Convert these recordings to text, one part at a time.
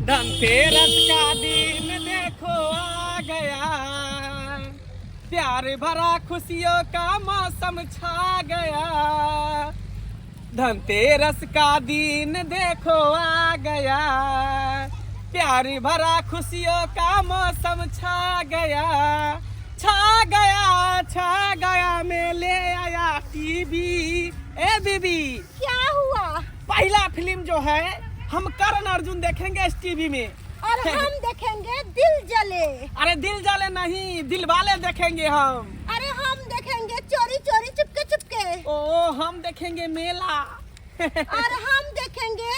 धनतेरस का दिन देखो आ गया, प्यार भरा खुशियों का मौसम छा गया। धनतेरस का दिन देखो आ गया, प्यार भरा खुशियों का मौसम छा गया। छा गया, छा गया, मैं ले आया टीवी। ए बीबी, क्या हुआ? पहला फिल्म जो है हम करण अर्जुन देखेंगे इस टीवी में। और हम देखेंगे दिल जले। अरे दिल जले नहीं, दिल वाले देखेंगे हम। अरे हम देखेंगे चोरी चोरी चुपके चुपके। ओ हम देखेंगे मेला। और हम देखेंगे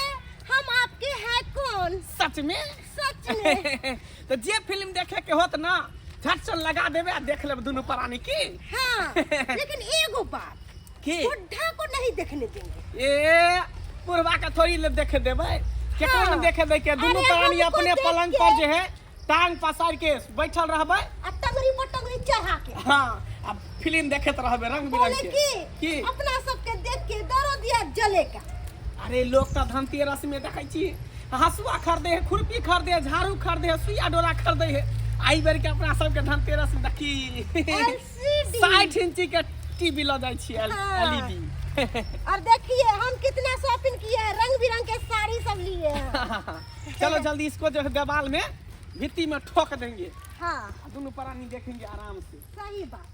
हम आपके हैं कौन। सच में? सच में। तो जे फिल्म देखे के होत ना, झट से लगा देबे आ देख लेब दुनू प्राणी की। हाँ, लेकिन एगो बात, की? बुढ़ा को नहीं देखने देंगे। ए बुढ़वा के थोड़ी ले देखे देबै, केकरो हाँ। नहीं देखे दे के। दुनू अरे प्राणी हमको अपने देख पलंग के- पर जे है टांग पसार के बैठल रहबै आ टंगरी पर टंगरी चढ़ा के। हाँ, आ फिल्म देखैत रहबै रंग बिरंग बोले के। की, की? अपना सबके देख के दर्द या जलेगा। अरे लोग तो धनतेरस में देखै छी हंसुआ खरीदे है, खुरपी खरीदे है, झाड़ू खरीदे है, सुइया डोरा खरीदे है। आई बेर के अपना सबके धनतेरस में देखी LCD। 60 इंची के टीवी लऽ जाइ छी, हाँ। एलईडी। और देखिए हम कितना शॉपिंग किए हैं, रंग बिरंग के साड़ी सब लिए हैं। चलो जल्दी इसको जो है देवाल में भित्ति में ठोक देंगे। हाँ। दोनों प्राणी देखेंगे आराम से। सही बात।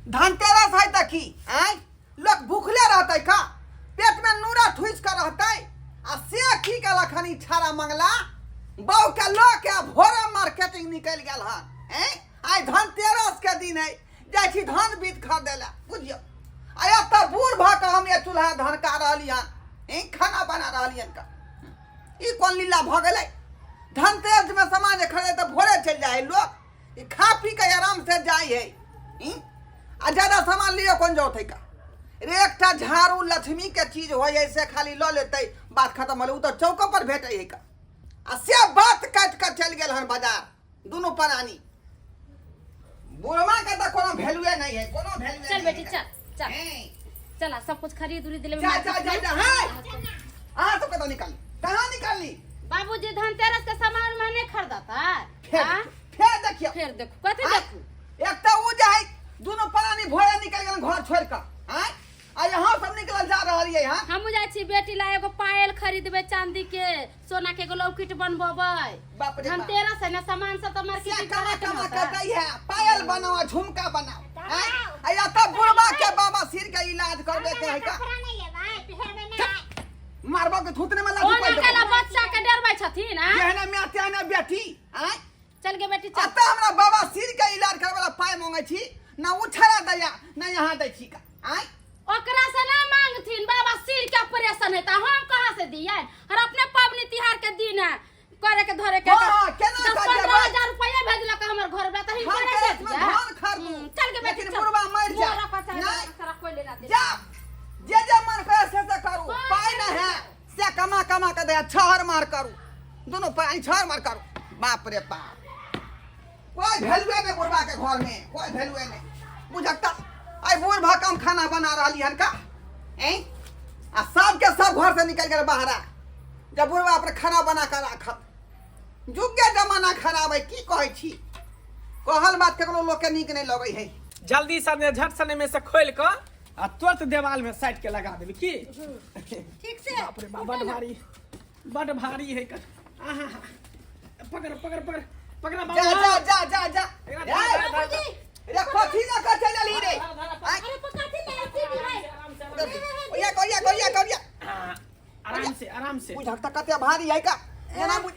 धनतेरस है त की आय लोग भूखले रहतै का, पेट में नूरा ठुस के रहतै। आ से की कहलक हन ई छाड़ा मंगला बहू के लऽ के भोरे मार्केटिंग निकलि गेल हन। ऐं आइ धनतेरस के दिन है, जाइ छी धान बीत खरीदै लए बुझियौ। आ एतऽ बूढ़ भऽ कऽ हम ये चूल्हा धनका रहली हन, ऐं खाना बना रहली हन का। ई कोन लीला भऽ गेलै? धनतेरस में सामान जे खरीदै तऽ भोरे चलि जाइ है लोग, ई खा पी के आराम से जाइ है। ई आ ज्यादा सामान लियो कोन जरूरत है का? रे एकटा झाड़ू लक्ष्मी के चीज होइ है से खाली लऽ लेतै, बात खत्म होलै। ओ तऽ चौको पर भेटै है का। आ से बात काटि कऽ चलि गेल हन बाजार दुनू प्राणी। बुढ़वा के तऽ कोनो वैल्यूए नहीं है, कोनो वैल्यूए चल नहीं बेटी, है। चल चल। हैं। चला सब कुछ खरीद उरीद लेबे। जा जा जा जा। हैं अहाँ सब कतऽ निकालली, कहाँ निकालली? बाबूजी धनतेरस के सामान उमान नहीं खरीदता? फेर हाँ? फेर देखियौ। फेर देखू, कथी आँय? देखू? एक तऽ उ जे है दुनू प्राणी भोरे निकलि गेल घर छोड़ि कऽ, आँय आ यहाँ सब निकलल जा रहल ये। हाँ हमहूँ जाइ छी बेटी ला एगो पायल खरीदबे चांदी के, सोना के एगो लौकिट बनबेबै। बाप रे बाप। धनतेरस है ना, सामान सब तऽ से मार्केटिंग कमा करे के कमा न के होता। दै है, पायल बनाओ आ झुमका बनाओ। आँय आ या तऽ बुढ़वा के बाबा सिर के इलाज करबे के है का? कपड़ा नहीं लेबै, पहनबै नहीं। मारबो के थूथने में लाठी ओना पड़ि केला देबौ। बच्चा के डरबै छथिन, आँय? जेहने माय तेहने बेटी। आँय चल गे बेटी चल। अतः हमरा बाबा सिर के इलाज करे वाला पाय मांगे छी ना, उ छड़ा दैया ना यहाँ दै छी का। आँय ओकरा से ना मांगथिन, बाबा सिर के ऑपरेशन हेता, हम कहाँ से दियै? और अपने पबनी तिहार के दिन है करे के धरे के। हाँ, केना दस कर पंद्रह देबै? हजार रुपया भेजलक हमर घर में, तऽ हम हिनकरे तेरस दे में दियै। धान खरीदू। चल गे बेटी लेकिन चल। बुढ़वा मरि जाए। मोरा पचा नहीं। सारा कोई लेना देना। जा जे जे मन करे से से करू, कोई पाय लेना न है से कमा कमा के दे, छहर मार करू दोनों पानी छहर मार करू। बाप रे बाप, कोई वैल्यूए नहीं बुढ़वा के घर में, कोई वैल्यूए नहीं बुझकता। आई बूढ़ भा कम खाना बना रही हन का, हैं? आ सब के सब घर से निकल गए बाहरा जब बुढ़वा अपने खाना बना कर राखत। जुग के जमाना खराब है, की कहै छी, कहल बात केकरो लोग के नीक नहीं लगै है। जल्दी से झट सने में से खोल के आ तुरंत देवाल में साइड के लगा देबे की। ठीक से। बाप रे बाप, बड भारी, बड भारी है कर। आहा, पकड़ पकड़ पकड़ पकड़ बाबू। जा जा जा जा जा। एकरा रे, धर, धर, धर। रे कथी लऽ कऽ चलि एलही रे? आँय? अरे पकाथी ना एलसीडी है। ओया गोरिया गोरिया गोरिया। हाँ, आराम से आराम से। बुझक तऽ कते भारी है का एना बुझ।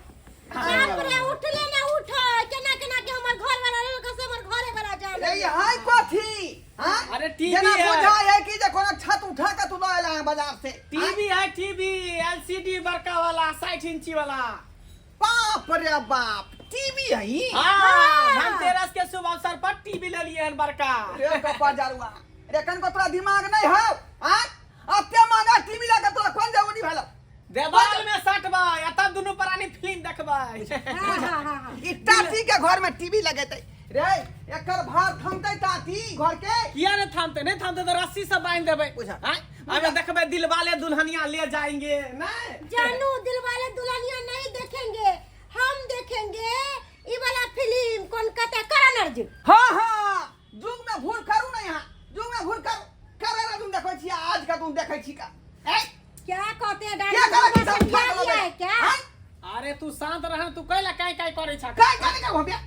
बाप रे, उठले ना उठ, केना केना के हमर घर वाला लड़का से हमर घरे वाला जान। रे हाय कथी? हाँ? अरे टीवी जेना है। बुझाय है कि जे कोनो छत उठा के तू लऽ एला है बाजार से। टीवी है, टीवी एलसीडी बड़का वाला 60 इंची वाला। बाप रे बाप, टीवी है ई? हाँ, धनतेरस के शुभ अवसर पर टीवी ले लिए हन बड़का। रे कप्पा जारुआ रे, कनको तोरा दिमाग नहीं हौ? आँय अते महंगा टीवी लऽ के तोरा कोन जरूरी भेल? देवाल में सटबै आ तब दुनू प्राणी फिल्म देखबै। हाँ हाँ हाँ हाँ। ई टाटी के घर में टीवी लगेतै। रे एकर भार थमतै ताती घर के। किया नहीं थामते? नहीं थामते तो रस्सी से बांध देबै। बुझा। आँय? अबे देखबै दिलवाले दुल्हनिया ले जाएंगे नहीं। जानू दिलवाले दुल्हनिया नहीं देखेंगे, हम देखेंगे ई वाला फिल्म कौन कहता है करण अर्जुन। हाँ हाँ जुग में भूल करू ना, यहाँ जुग में भूल करू करे ना। तुम देखै छी आज का तुम देखै छी का ऐ क्या कहते हैं क्या डार्लिंग? करे बाबा की सब समझा उठा के दिया लबै है क्या? आँय? अरे तू शांत रह, तू कैला काय काय करे छा? काय काय का भव्या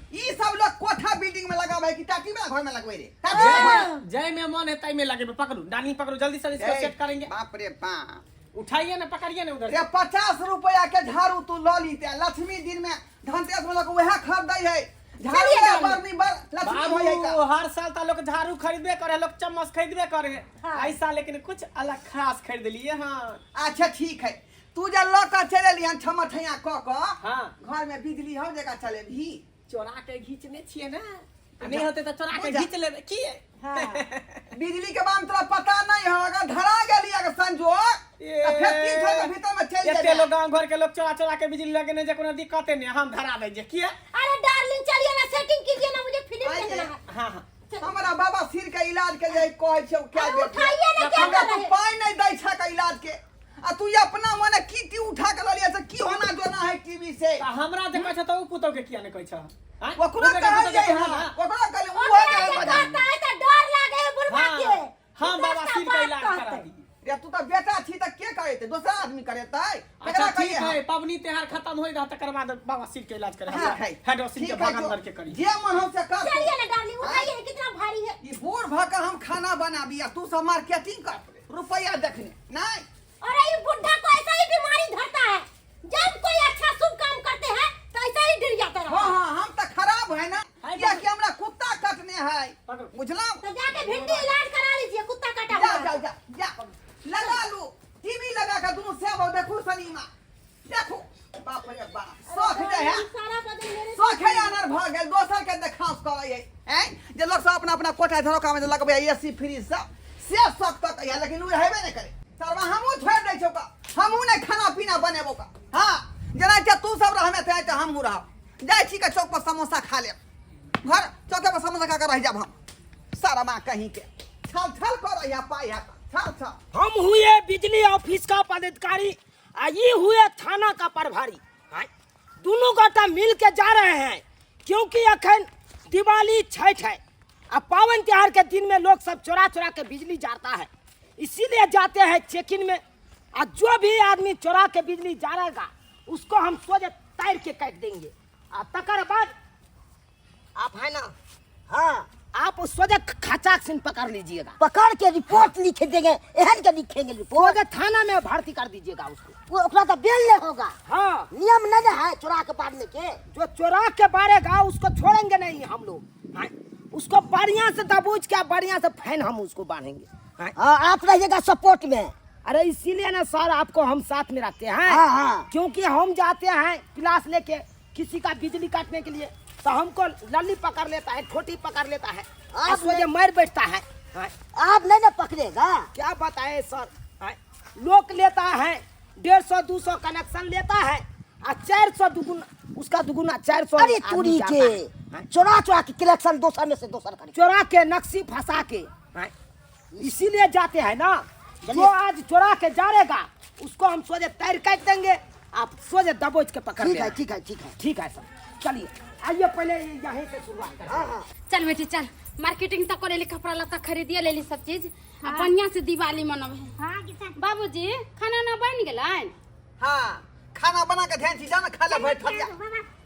ई सब लोग कोठा बिल्डिंग में लगावे कि टाटी में घर में लगवे रे टाटी में घर में। जय में मन है तय में लगेबे। पकड़ू डार्लिंग पकड़ू जल्दी से, इसको ए, सेट करेंगे। बाप रे बाप उठाइए ना, पकड़िए ना उधर रे 50 रुपया के झाड़ू तू ल लीते लक्ष्मी दिन में धनतेरस में लोग वह खरीदै है झाड़ू चलिए के डार्लिंग। बरनी बर लक्ष्मी हो जाए बाबू हर साल ता लोग झाड़ू खरीदबे करे, लोग चम्मच खरीदबे करे। हाँ। ऐसा लेकिन कुछ अलग खास खरीद लिए। हाँ अच्छा ठीक है, तू जे ल के चले लिहन छमठैया क क हाँ। घर में बिजली हो जगह चले भी चोरा के घीचने छिए ना, आ नहीं होते तो चोरा के बुझा। घीच लेबे की। हाँ। बिजली के बारे में तोरा पता नहीं हो, अगर धरा गेली अगर संजोग तो फेर 3 ठो के भीतर में चल एते जेबे। लोग गांव घर के लोग चोरा चोरा के बिजली लगेने जे कोनो दिक्कते नहीं, हम धरा दै जे किया। अरे डार्लिंग चलिए ना, सेटिंग कीजिए ना, मुझे फिल्म आइए। देखना है। हाँ हाँ हमरा बाबा सिर के इलाज के लिए कहै छौ क्या अरे बेटी उठाइए ना, क्या हमरा कर तू रहे? पाइ नहीं दै छ के इलाज के, आ तू अपना मने की टी उठा के ललिया से की होना जोना है टीवी से। त हमरा जे कहै छ त उ पुतौ के किया नहीं कहै छ? आँय? ओकरो पुतौ के कहल पुतौ के जाइ कहल हँ, ना। ओकरो कहल उहो ओकरा कहल जे बजा। कहता है तो डर लागे है बुढ़वा हाँ, के। हम बाबा कितना सिर के बात इलाज करा कहते। दी। रे तू तो बेटा छी त के करेते, दोसरा आदमी करेतै? अच्छा केकरा ठीक कहिए है, पबनी त्योहार खत्म होई रहा तकर बाद बाबा सिर के इलाज करे। ठीक है हेडोसिन के ठीक है, भगन जो- दर के करी। जे मन हो से कर। चलिए ना डार्लिंग उठाइए, कितना भारी है। ई बूढ़ भ के हम खाना बनाबी आ तू सब मार्केटिंग कर रुपया देखने नहीं। अरे ये बुढ़ा को ऐसा ही बीमारी धरता है, जब कोई अच्छा शुभ काम करते हैं तो ऐसा ही गिर जाता रहता हाँ है। हाँ हम तो खराब है ना, हाय, क्या पकड़ो। कि हमरा कुत्ता कटने है पकड़ो। बुझलौं? तो जाके भिंडी इलाज करा लीजिए, कुत्ता काटा जा हुआ जा है। जा जा लगा लू टीवी लगा के दोनों सेब देखू सनीमा देखू। बाप रे बाप शौख जे है सारा बदन मेरे शौख है अनर भ गेल दोसर के देखास करै है हैं जे लोग सब अपना अपना कोठा झरोका में लगबै एसी फ्रिज सब से शौक तक है, लेकिन उ हेबे नहीं करे। सरवा हमहूँ छोड़ि दै छौ का, हमहूँ नहीं खाना पीना बनेबो का। हाँ जेना छै तू सब रहमे ते तऽ हमहूँ रहब। जाइ छी के चौक पर समोसा खा लेब, घर चौके पर समोसा खा के रहि जाब हम। सरवा कहीं के छल छल करै है पाइ है छल छल। हम हुए बिजली ऑफिस का पदाधिकारी आ ये हुए थाना का प्रभारी, दोनों गोटा मिल के जा रहे हैं क्योंकि अखन दिवाली छठ है आ पावन त्योहार के दिन में लोग सब चोरा चोरा के बिजली जाता है, इसीलिए जाते हैं चेकिंग में। आ जो भी आदमी चोरा के बिजली जाएगा उसको हम सोझे तैर के काट देंगे। आ तकर बाद आप है ना, हाँ आप सोझे खचाक सिन पकड़ लीजिएगा, पकड़ के रिपोर्ट लिख देंगे, एहन के लिखेंगे रिपोर्ट, सोझे थाना में भर्ती कर दीजिएगा उसको। वो ओकरा तो बेल नहीं होगा। हाँ नियम नहीं है चोरा के बांधने के, जो चोरा के बारेगा उसको छोड़ेंगे नहीं हम लोग। हाँ, उसको बढ़िया से दबोच के बढ़िया से फैन हम उसको बांधेंगे। हाँ। हाँ, आप रहिएगा सपोर्ट में। अरे इसीलिए ना सर आपको हम साथ में रखते हैं। हाँ, हाँ। क्योंकि हम जाते हैं पिलास लेके किसी का बिजली काटने के लिए तो हमको लल्ली पकड़ लेता है, ठोटी पकड़ लेता है, आप सोचे मर बैठता है। हाँ। आप नहीं ना पकड़ेगा। क्या बताए सर, हाँ। लोग लेता है 150 200 कनेक्शन लेता है आ 400 दुगुना, उसका दुगुना 400। अरे आदमी चोरी जाता के है। हाँ। चोरा चोरा के कलेक्शन दोसर में से दोसर करे, चोरा के नक्सी फंसा के। हाँ। इसीलिए जाते हैं ना, जो आज चोरा के जाएगा उसको हम सोझे तैर काट देंगे, आप सोझे दबोच के पकड़ ठीक है लेना। ठीक है ठीक है ठीक है सर, चलिए आइए पहले यहीं से शुरुआत करें। हाँ हाँ चल बेटी चल, मार्केटिंग तक करे ली, कपड़ा लत्ता खरीदिए ले ली सब चीज, आ बढ़िया से दिवाली मनब है। हाँ किसान। बाबूजी खाना ना बन गेलै? हाँ खाना बना के ध्यान छी, जाना खा ले भरि थरिया,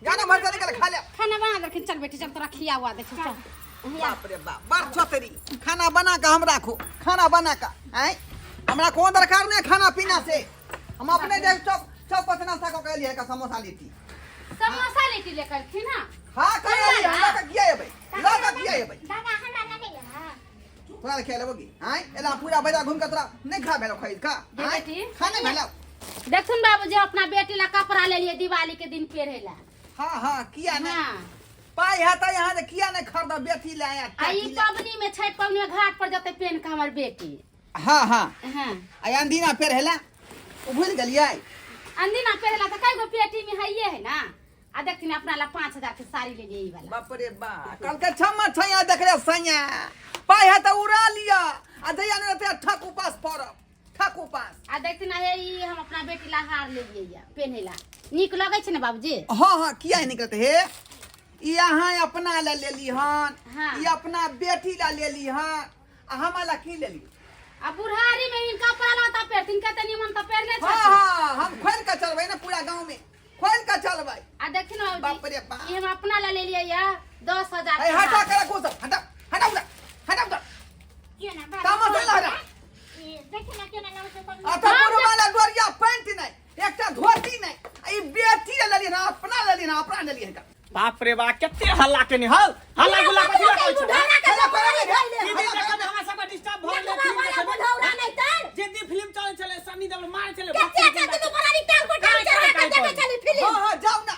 जाना भरि थरिया निकाल खा ले। खाना बना देलखिन। चल बेटी चल, तोरा खिया हुआ देखी चल। बाप रे बाप बड़ छोतरी, खाना बना के हम राखू, खाना बना के आँय हमरा कोनो दरकार नहीं खाना पीना से, हम अपने देख चौक चौक पर से नाश्ता कऽ के एलियै का समोसा लिट्टी। समोसा लिट्टी ले कलखिन। हाँ हाँ कर एलियै, हम लऽ के किया एबै, लऽ के किया एबै। दादा हमरा लगे है। तोरा लऽ के लेबो की आँय? एला पूरा बाजार घूम के तोरा नहीं खा भेलो खरीद का दे आँय? बेटी। खा नहीं भेलो। देखथुन बाबूजी अपना बेटी ला कपड़ा ले लिए दिवाली के दिन पहिरे ला। हाँ हाँ किया नहीं। हाँ। पाई है तो यहाँ से किया नहीं खरीद बेटी ले आया, आ ई बेटी ले। पबनी में छठ पबनी में घाट पर जते पेन के हमर बेटी। हाँ हाँ। हाँ। आ अंदिना पेर हेला ओ भूल गेलियै? अंदिना पेरला त कई गो पेटी में हइये है ना, आ देखथिन अपना ला 5000 के साड़ी ले लिए ई वाला। बाप रे बा, कल के छमा छैया देख रे सैया, पाइ है तऽ उड़ा लिया आ जइया नहि रहतै ठक उपास पड़ब, ठक उपास। आ देखथिन हे ई हम अपना बेटी ला हार ले लिए या पेन्हे ला, नीक लगै छै ने बाबूजी? हाँ हाँ, किया नहीं करते हे, ई अहाँ अपना ला लेली हन। हाँ। ई अपना बेटी ला लेली हन, आ हमरा ला की लेली? आ बुढ़ारी में इनका पड़ा ता पेरथिन कते निमन त पेरने हाँ छथिन। हाँ, हम खोल के चलबै ना, पूरा गांव में खोल के चलबै। आ देखथिन बाबूजी, बाप रे बाप। ई हम अपना ला ले लिए या 10,000 ए के हटा हार। के रखो सब, हटा हटा उधर, हटा उधर। क्यों ना बाबा? तामस नहीं लहरा। ई देखी ना केना लगै छै आ तऽ हम बुढ़वा ला डोरिया पैंट नहीं, एकटा धोती नहीं, आ ई बेटी ला लेली ना, अपना लेली ना, अपना लेली हन। बाप रे बाप, कते हल्ला केने हौ, हल्ला गुल्ला कथी ला करै छै? बुढ़ौरा के हल्ला करै बीमारी रे। धइले टीवी है। देखऽ मे हमरा सबके डिस्टर्ब भऽ गेलै। देखबा फिल्म वाला देखऽ मे। बुढ़ौरा नहि तऽ जिद्दी फिल्म चलै छलै, सनी देओल मारै छलै। कते छै दुनू प्राणी टांग पर टांग चढ़ा के देखै छली फिल्म। हाँ हाँ, जाओ ना,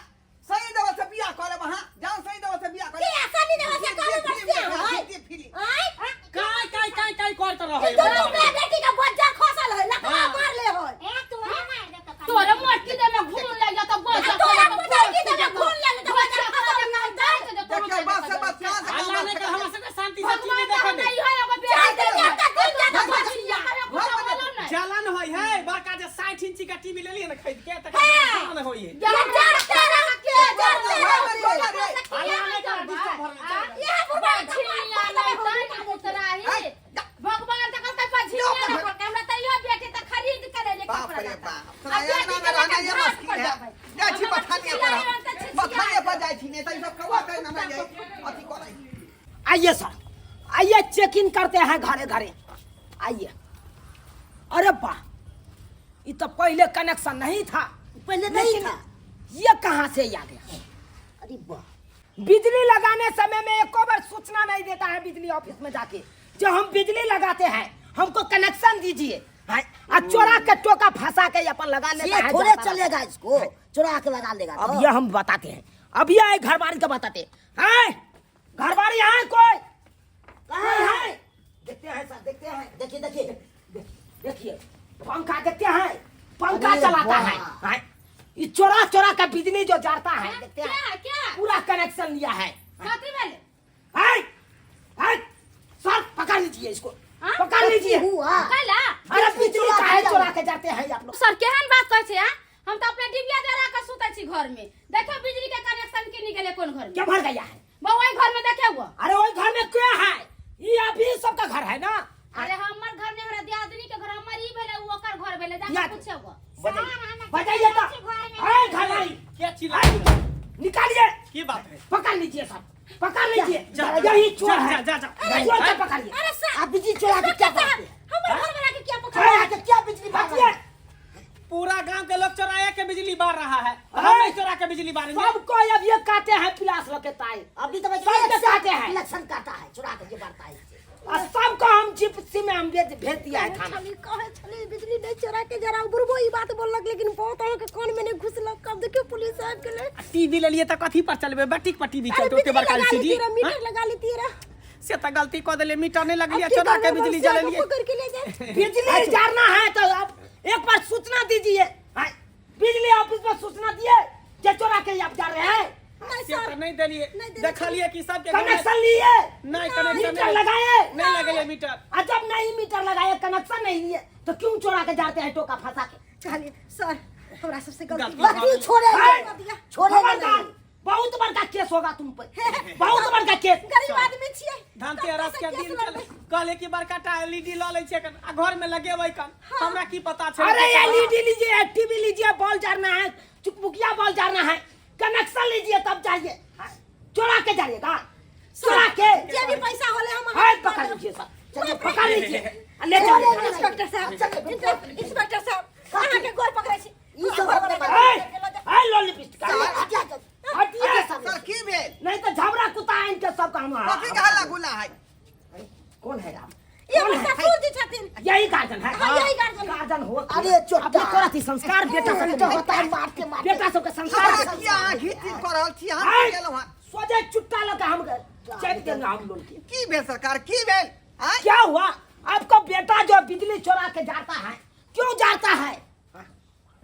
सही दवा से बियाह करब अहाँ, जाओ सही दवा से बियाह करब। किया सनी देओल से जिद्दी करब फिल्म से देखा, है? जिद्दी फिल्म। आँय? काय काय काय काय करत रहै? ई दुनू बे बेटी के बच्चा खसल है, लकवा हाँ। मारले है। ए तोरा मार देतौ कनी। तोरे मोटकी दे में घूम लग जाता बस। आ तोरा मोटकी दे में घून लग जाता, बच्चा खसल है। देखियौ, बस से बस, कहाँ से हल्ला कहाँ नहि कर, से हमरा सबके शांति से टीवी भगवान देखऽ तऽ दे। हमरा इहो एगो जाते बेटी जाते दिन जाते बचिया बचिया। जलन होय है, बड़का जे 60 इंची का टीवी लेलियै ने खरीद के, तकर हे। जलन होय है। जरते रहते, जरते रहते। हल्ला नहि कर, डिस्टर्ब भऽ रहल छै। इएह बुढ़बा के मार देबै। भगवान तऽ कहलकै पछिया ने पड़तै, हमरा तऽ इहो बेटी तऽ खरीद के लेले बाप कपड़ा रे लत्ता। बाप, आ तोरा बेटी अंगना के में रहना लऽ ये के घाट मुश्किल पर है। जेबै। जाइ छी हमरा बथानिये पर, छिछिया तऽ छिछिया बथानिये पर जाइ छी, नहि तऽ ई सब कौआ कहि हमरा जे अथी करै। आइए सर, आइए, चेक इन करते हैं घरे घरे, आइए। अरे वाह, ये तो पहले कनेक्शन नहीं था। पहले नहीं लेकिन था। ये कहाँ से आ गया? अरे वाह, बिजली लगाने समय में एको बार सूचना नहीं देता है बिजली ऑफिस में जाके, जो हम बिजली लगाते हैं हमको कनेक्शन दीजिए। हाँ, आ चोरा के टोका फंसा के अपन लगा लेता ये है, थोड़े जाता रहता है। चलेगा, इसको चुरा के लगा लेगा अब तो। ये हम बताते हैं, अब ये आए घरवाली का बताते हैं। हैं घरवाली है कोई? कहाँ कोई है? है? देखते हैं सर, देखते हैं। देखिए देखिए देखिए पंखा देखते हैं, पंखा अरे चलाता वाह। है। हैं? ये चोरा चोरा का बिजली जो जाता है देखते हैं, क्या क्या पूरा कनेक्शन लिया है। कथी भेलै? हैं? हैं? सर पकड़ लीजिए इसको, हाँ? पकड़ लीजिए। हुआ कैला? अरे बिजली चोरा काहे के चोरा के जाते हैं आप लोग? सर केहन बात कहै छै? हाँ? हम तऽ अपना डिबिया जरा के सुतै छी घर में, देखियौ बिजली के कनेक्शन के निकले कोन घर में। क्या भर गया है? बौआ घर में देखे हुआ। अरे वही घर में क्या है? ये अभी सबका घर है ना। अरे हमर घर ने हमरा दियादनी के घर, हमर ई भेलै उ ओकर घर भेलै, जाके दियाद- पूछे हुआ। बताइए बताइए तो। अरे घरवाली के चिल्लाइ? निकालिए। की बात है? पकड़ लीजिए सर, पकड़ लीजिए। जा, यही चोर जा, है। जा, जा, जा। चोर को पकड़िए। अरे सर, आप बिजली चुरा के क्या करते हैं? हमर घर वाला के क्या पकड़? चुरा के क्या बिजली बार हटिए। पूरा गांव के लोग चोराया के बिजली बार रहा है, अरे! हम नहीं चोरा के बिजली बारेंगे। सबको अब ये काटे हैं पिलास लके ताई। अभी तो सबके काटे हैं। इलेक्शन काटा है, चुरा के ये बढ़ता है इससे। और सबको हम जिप्सी में हम भेज भेज दिया है थाना। छली कहे छली बिजली नहीं चोरा के जरा बुढ़बो ई बात बोललक, लेकिन बहुत अहाँ के कान में नहीं घुसलक। कब देखियो पुलिस आबि गेलै। टीवी लेलिए तऽ कथी पर चलबै? बैटिक पर टीवी अरे चलतै? ओते बिजली बड़का लगा एलसीडी लेती रह, मीटर लगा लेती रह। से तऽ गलती कऽ देलियै, मीटर नहि लगलियै, अब की चोरा के करबै, बिजली बस आगू जलेलियै। पकड़ के ले जाए। बिजली जारना है तो आप एक बार सूचना दीजिए। हाँ, बिजली ऑफिस में सूचना दिए जे चोरा के आप जा रहे हैं। नहीं से तऽ सर, नहि देलियै, नहि देलियै। देखलियै कि सबके घर में- कनेक्शन लिए? नहीं, कनेक्शन मीटर नहीं। लगाए? नहीं लगेलियै मीटर। और जब नहीं मीटर लगाए, कनेक्शन नहीं लिए, तो क्यों चोरा के जाते हैं टोका फंसा के? कहलिए सर, हमरा सबसे गलती गलती भऽ भऽ गेल। बकरी छोड़ेंगे, है? छोड़ेंगे खबरदार, नहीं। बहुत बड़का केस होगा तुम पे, बहुत बड़का केस। गरीब आदमी छियै, धनतेरस के कतऽसँ दिन केस छलै, लड़बै? कहले कि बड़का टा एलईडी लऽ लै छियै कन, आ घर में लगेबै कन, हमरा की पता छै? अरे एलईडी लीजिए, टीवी लीजिए, बॉल जारना है, चुकमुकिया बॉल जारना है, कनेक्शन लीजिए तब जाइए। चोरा के जाइएगा, चोरा के। जे भी पैसा होले हम हाथ अहाँके पकड़ दऽ देब। लीजिए सर, चलिए पकड़ लीजिए आ ले चलिए। इंस्पेक्टर साहब, इंस्पेक्टर साहब, अहाँके गोर पकड़ै छी। ई सब हमरा ए, ए लॉलीपिस्ट हटिया, हटिया। हटिए। सर की भेल? नहीं तो झबरा कुत्ता है इनके सब काम। कथी के हल्ला गुल्ला है? कौन है आप? ई हमर ससुर जी छथिन। यही गार्जन है? हाँ, यही गार्जियन है। गार्जन हो। अरे चोटा। अपने तोरा थी संस्कार बेटा सबके तो होता है मारते मारते। बेटा सबके संस्कार। हमरा किया अहाँ घीच तीच कऽ रहल छी? हम आय! की केलहुँ हँ? सोझे चुट्टा लगा हम चेक देंगे हम लोग के। की भेल सरकार, की भेल? आँय? क्या हुआ आपको? बेटा जो बिजली चोरा के जाता है, क्यों जाता है?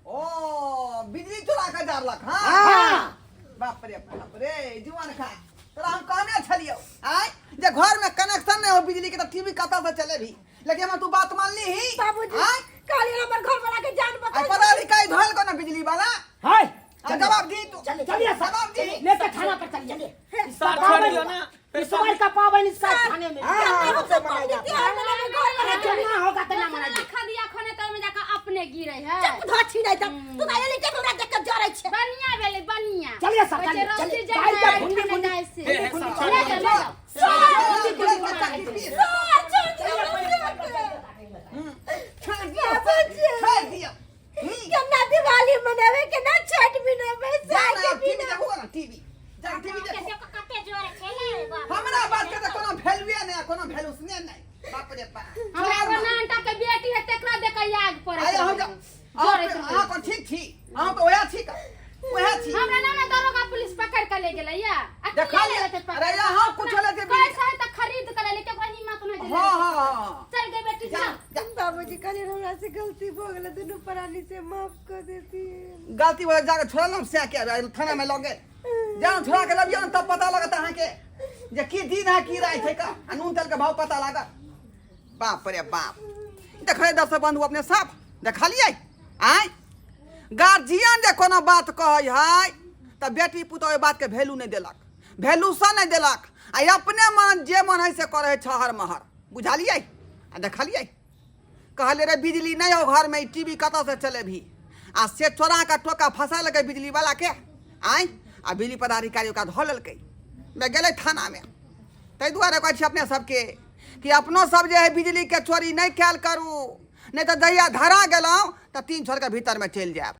ओ बिजली चोरा के जारलक? हाँ। हाँ। बाप रे बाप रे जुआन खा तोरा हम कहने छलियौ आय जे घर में कनेक्शन नहीं हो बिजली के तो टीवी कतऽ से चलेबी लेकिन हम तू बात मानली ही बाबूजी आय कहलिए हमर घर वाला के जान आ बता पदाधिकारी धोल को ना बिजली वाला हाय आ जवाब दी तू चलिए सर जवाब दी लेके थाना पर चलिए सर छोड़ दियो ना फिर इस बार का पावन इसका थाने में हाँ, हाँ, हमसे मनाया जाता है। त्योहार मनावे घर वाला जो ना होगा तो ना मनाइए खदिया खने तो में जाकर अपने गिरे है चुप धो छी नहीं तब तू तो एली के हमरा देख के जरै छै बढ़िया भेलै बढ़िया चलिए सर, कहै छै, चलिए, रौदी चलिए। जाइ दाल का है, भुंडी, खाने भुंडी। जाइ से। हे, हे, सर, छोड़ ले दियो। जाओ, ले जाओ। सर छोड़ दियो हमरा छोड़ दियो बाबूजी। छोड़ दियो केना दिवाली मनावे केना छठ मनावे जा साल ना के टीवी बिना देखो ना टीवी जा टीवी देखो कते जोर छै ने बाप हमरा बात के तऽ कोनो वैल्यूए नहि कोनो वैल्यू सुने नहि बाप रे बाप हमरा एगो नानटा के बेटी है तेकरा देख के याद पड़े आइ अहाँ अहाँ कोन ठीक छी अहाँ तऽ ओएह छी ओएह छी हमरा नाना दरोगा पुलिस पकड़ के ले गेलै या आ देखा किया ले ले। लेतै पकड़ अरे यहाँ कुछ ले जे पैसा है तऽ खरीद के ले ले केकरो हिम्मत नहि जे हाँ हाँ हाँ चल गे बेटी जा चल जा बाबूजी कहलिए हमरा से गलती भऽ गेलै दुनू प्राणी से माफ कर देती गलती वजह जाके छोड़ल से के थाना में लगे जान छोड़ा के लबियो तब पता लगत अहाँके जे की दिन है की राति है का आ नून तेल के भाव पता लागत बाप रे बाप देखै दर्शक बंधु अपने साफ देखलियै आँय गार्जियन जे कोनो बात कहै है तऽ बेटी पुतोह ओहि बातके वैल्यू नहि देलक वैल्यू सँ नहि देलक आ अपने मन जे मन है से करै है छहर महर बुझलियै आ देखलियै कहलियै रे बिजली नहि हो घरमे ई टी वी कतऽसँ चलेबही आ से चोरा कऽ टोका फँसा लेलकै बिजलीवलाके आँय आ बिजली पदाधिकारी ओकरा धऽ लेलकै मे गेलै थानामे ताहि दुआरे कहै छी अपने सबके कि अपनो सब जे है बिजलीके चोरी नहि कयल करू नहि तऽ जहिया धरा गेलहुँ तऽ तीन छोड़के भीतरमे चलि जायब।